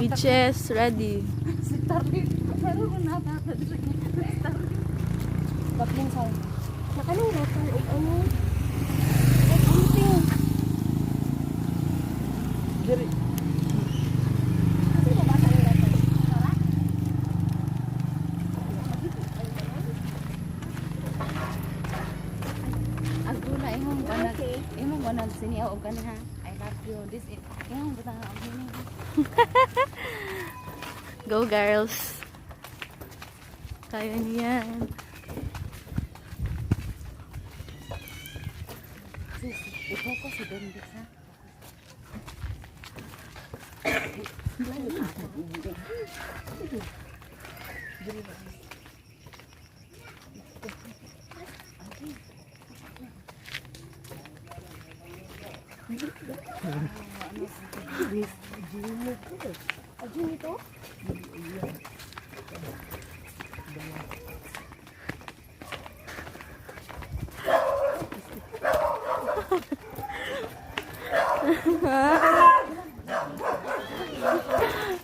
Bitches, ready. Si Tarik. Pero kung natatad. Baklin sa. Nakanang ratang og ano? Og anything. Diri. Kasi mabasa ang ratang. Aguna imong banag. Imong banag siniyaw og kana ha. I love you. This is imong butang og hini. Go, girls. Kaya niyan. Sis, i-focus si Bendix ha. Ajun ito?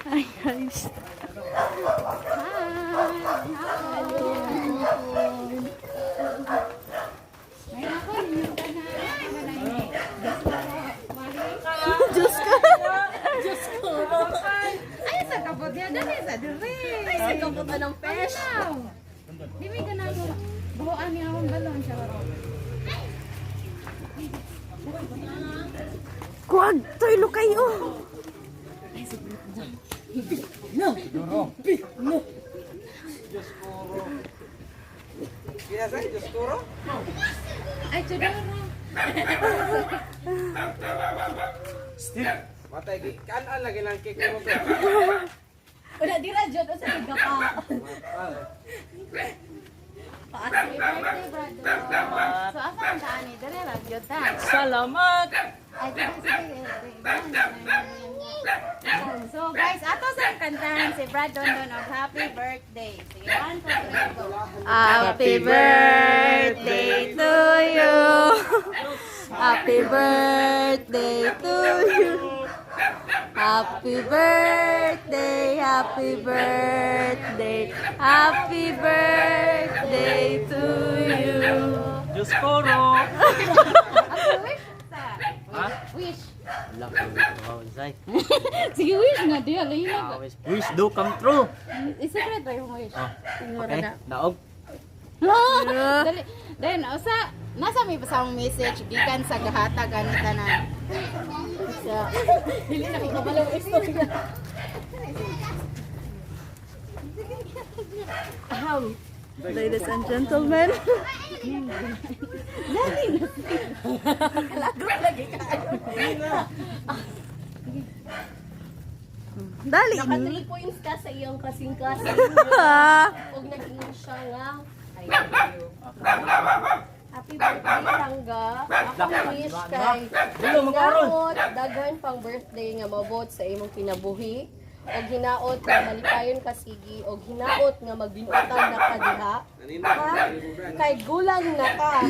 Hi, guys. May ako ninyo tanan. Diyos ko. Diyos ko. Ay sa kapot niya dali sa dire. Ay, sa kapot na ng pesh. Di may ganang buhuan niya akong balon siya ro. Kuwag, tuylo kayo. Diyos kuro. Kaya sa Diyos kuro? Ay chudoro. Matay gi. Kan lagi lang cake mo pre. Wala, di ra jud sa tiga pa. Happy birthday, brother. So asa ang daan ni dire ra gyud ta. Salamat! Ay, sige, sige. So guys, ato sa kantahan si Brad Dondon of Happy Birthday. Sige, 1, 2, 3, go. Happy birthday to you. Happy birthday to you. Happy birthday, happy birthday, happy birthday to you. Diyos ko, ro! Okay, wish sa. Ha? Wish. Wala ko. Wow, insay. Sige, wish na di alay na. Ah, wish, wish do come true! I-secret ba yung wish? Oh, okay, daog. Dali. Then, usa, nasa may pasang message gikan sa gahatag ani tanan. Sa dili na ko kabalo istorya. Aham. Ladies and gentlemen. Kalagot lagi ka. Dali. Naka 3 points ka sa iyong kasing-kasing. Og nag-ingon siya nga, I love you. Happy birthday, Rangga. Akong wish kay Dulo, magkaroon. hinaot, daghan pang birthday nga mabot sa imong kinabuhi. Og hinaot nga malipayon ka sige, og hinaot nga magbinuotan na ka diha. Ha? Kay gulang na ka.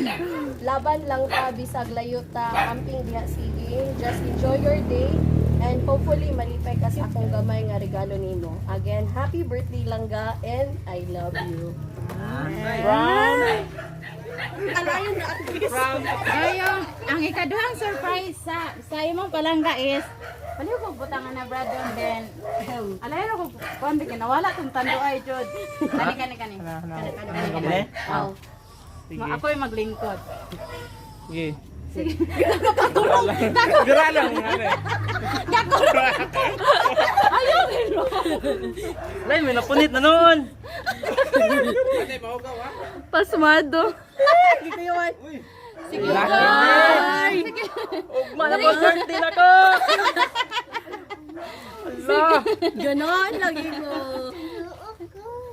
Laban lang ka bisag layo ta, amping diha sige. Just enjoy your day and hopefully malipay ka sa akong gamay nga regalo nimo. Again, happy birthday, Langga, and I love you. Alayon na at least. Ayo, ang ikaduhang surprise sa imong palangga is baliw ko butangan na Brad Don then. Alay ra ko kuan bi nawala tong tando ay jud. Kani kani kani. Kani kani kani. Eh? Oh. Sige. Ako'y maglingkod. Sige. Sige. Dira lang. Ano eh. Ayaw rin. Lay, may napunit na noon! Matay mahugaw ha. Pasmado. Sige. Ay. Sige. Ugma na po, birthday na ko! Ala! Ganon lagi ko.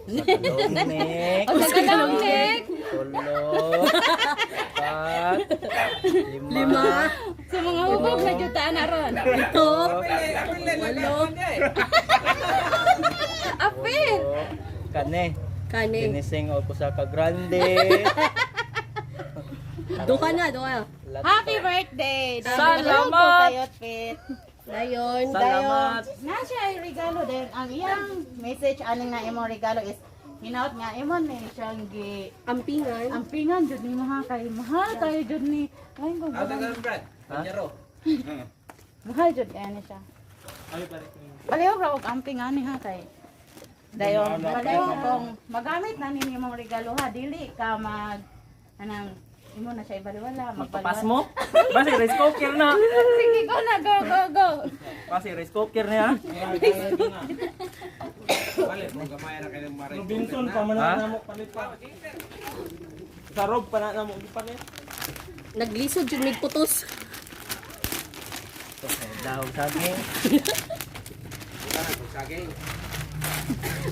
Nek, O sa galong nek. tulo, apat, lima, Sa mga hubog na jud ta na ron. Ito. Apil apil walo. Apil. Kane, Kani. ginising o sa ka grande. Duka na, duka. Happy birthday. Salamat! Kayot fit. Dayon. Salamat. Na siya ay regalo din. Ang iyang message aning na imong regalo is hinaot nga imo ni siyang gi Ampingan. ampingan jud nimo ha, kay mahal kayo jud ni. Lain ko. Ako tagal, Brad. Panyaro. Mahal jud kaya ni siya. Palihog ra og amping ani ha, kay dayon palihog kung magamit na ninyo imong regalo ha, dili ka mag anang imo na siya ibaliwala. Magpapas mo? Basi rice cooker na. Sige, go na, go, go, go. Basi rice cooker na ha. Bale, kung gamay ra kayo ng maray. Robinson pa man Ha? na mo palit pa. Sa Rob pa na mo gipalit. Naglisod jud mig putos. Okay, dahog saging. Saging.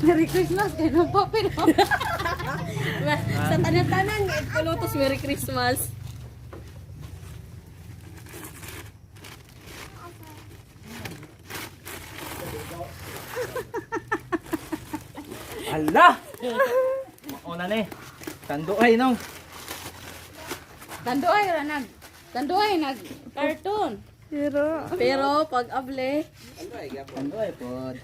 Merry Christmas kay nang papel. Sa tanan-tanan nga pulutos, Merry Christmas. Ala! Mauna ni. Tanduay nong. Tanduay ra nag Tanduay nag cartoon. Pero, Pero pag able, Ano ay gyapon. Tanduay pod.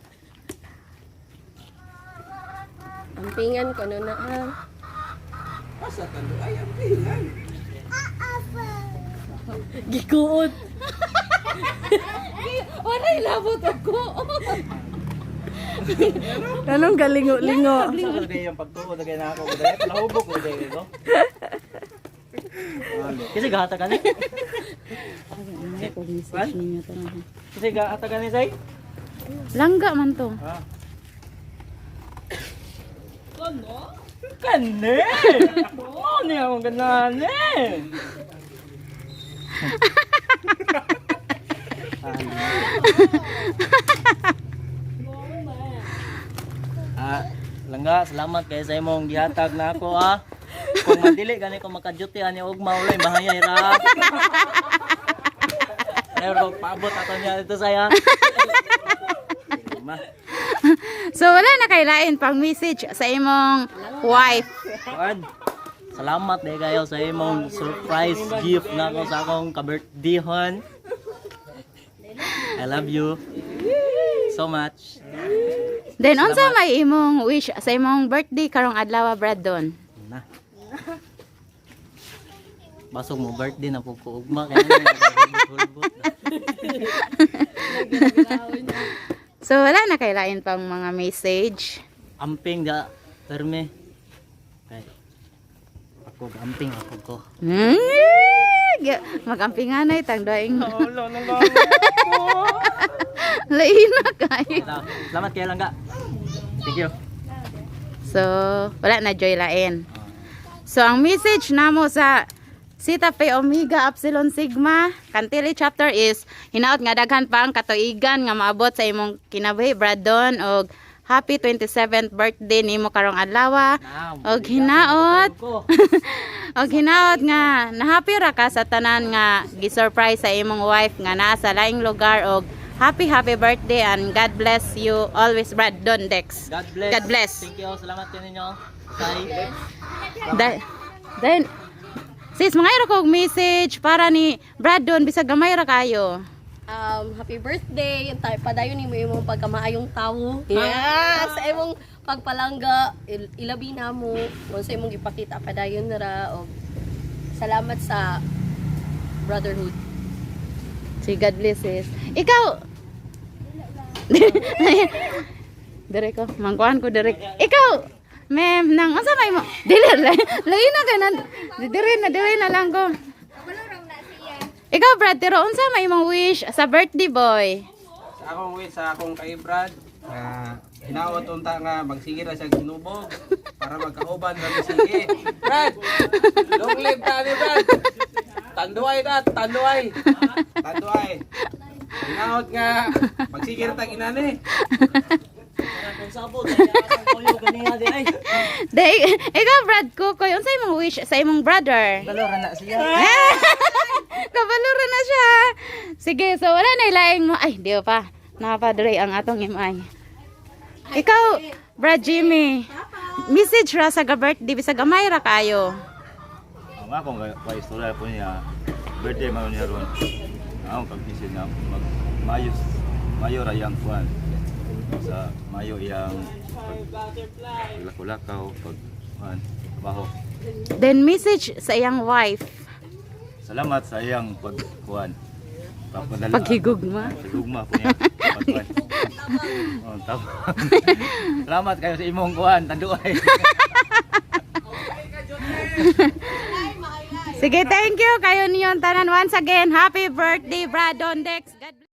ampingan ko no na ha. Asa tando ay ang pingan. Gikuot. Walay labot ako. anong galingo-lingo? Sa lagay yung pagtuo lagay na ako. Dahil palahubog ko dahil ko. Kasi gahata ka ni. Kasi gahata ka ni say. Langga man to. Ha? Kane! Ano yung ganane? Ah, langga, salamat kay sa imong gihatag na ako ah. Kung madili gani ko makaduty ani og maulay bahayay ra. Pero paabot ato niya dito saya. Ma. So wala na kay lain pang message sa imong wife. Kuan. Salamat day kayo sa imong surprise gift na ako sa akong ka-birthdayhon. I love you so much. Then unsa may imong wish sa imong birthday karong adlaw, Brad Don? Na. Basog mo birthday na po ko ugma kay hulbot. So wala na kay lain pang mga message. Amping da perme. Kay ako amping ako ko. Magampinganay tang doing. Wala na lang. Lain na kayo. Salamat kayo langga. Thank you. So, wala na joy lain. So, ang message namo sa Zeta Phi Omega Epsilon Sigma Kantili chapter is hinaot nga daghan pa ang katuigan nga maabot sa imong kinabuhi, Brad Don, og happy 27th birthday nimo karong adlaw. Now, Og hinaot ko. og hinaot nga nahappy ra ka sa tanan nga gi-surprise sa imong wife nga naa sa laing lugar, og happy happy birthday and God bless you always, Brad Don Dex. God bless. God bless. Thank you. Salamat kayo ninyo. Bye. Then, sis, mga iro kog message para ni Brad Don, bisag gamay ra kayo. Happy birthday. Padayon nimo imong pagkamaayong tawo. Yeah, sa imong pagpalangga, ilabi na mo. Kung sa imong gipakita padayon ra og salamat sa brotherhood. Si God bless, sis. Ikaw. Dire ko, mangkuan ko dire. Ikaw, ma'am, nang unsa may mo? Dili lain na kay nan. Dire na lang ko. Ikaw, Brad, pero unsa may imong wish sa birthday boy? Sa akong wish sa akong kay Brad, nga hinaot unta nga magsige ra siya ginubog para magkauban kami sige. Brad, long live ta ni Brad. Tanduay ta, tanduay. Tanduay. Hinaot nga magsige ra tag inani. Kung sabot, ay akong toyo ganiha di ay. Day, ikaw, Brad Kukoy, unsa imong wish sa imong brother? Balora na siya. Kabaluro na siya. Sige, so wala na ilaing mo. Ay, di pa. Napadre ang atong MI. Ikaw, Brad Jimmy, message ra sa ga-birthday, bisag gamay ra kayo. Ang akong kay istorya po niya, birthday man niya ron. Ang pag-isip na mag Mayo mayo ra iyang kuan. Sa mayo iyang paglakaw-lakaw, pag kuan, trabaho. Then message sa iyang wife. Salamat sa iyang pag kuan. Papadala. Paghigugma. Paghigugma po niya. Pagkuan. Oh, tama. Salamat kayo sa imong kuan, tanduay. Sige, thank you kayo niyon tanan once again. Happy birthday, Brad Don Dex. God bless.